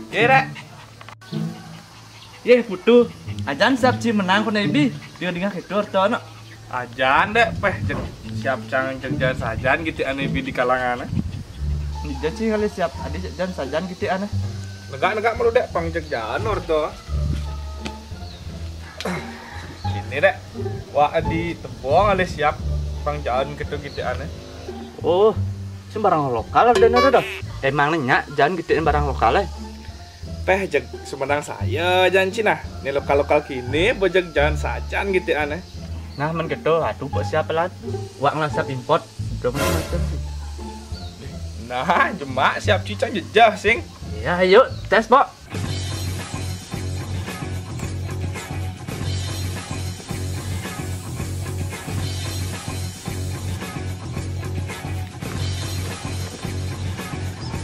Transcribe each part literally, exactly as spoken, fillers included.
Ye, Rek. Ye, Putu. Ajan siap ci menang ko nebi. Dia dengar ketur to, no. Ajan, Dek, peh, jeg, siap cang jeg jan sajan gitu ane bi di kalangan, eh. Nija ci ngalih siap, adi jeg jan sajan gitu ane. Negak-negak malu, Dek, pang jeg jan orto. Kini, Dek, wak adi tebong ngalih siap pang jan gitu gitu ane. Oh, sembarang lokal ada nado dah. Emang nanya jan gitu barang lokal, eh. Peh jeg semenang saya jan ci nah. Ni lokal-lokal kini bejeg jan sajan gitu ane. Nah, men keto, aduh, kok siap lan. Wak ngelah siap import. Belum macam sih. Nah, jemak siap cicang jejah, sing. Iya, yuk, tes, Pok.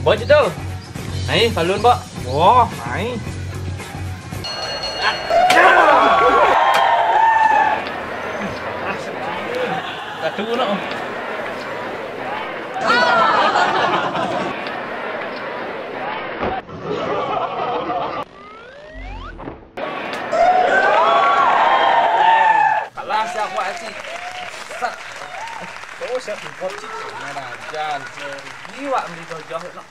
Bok itu. Nai, balun, Bok. Wah, nai. Satu, no. Kalah siap wak ci. Sat. Oh, siap import ci. Mana jan. Iwak beli dojoh, no.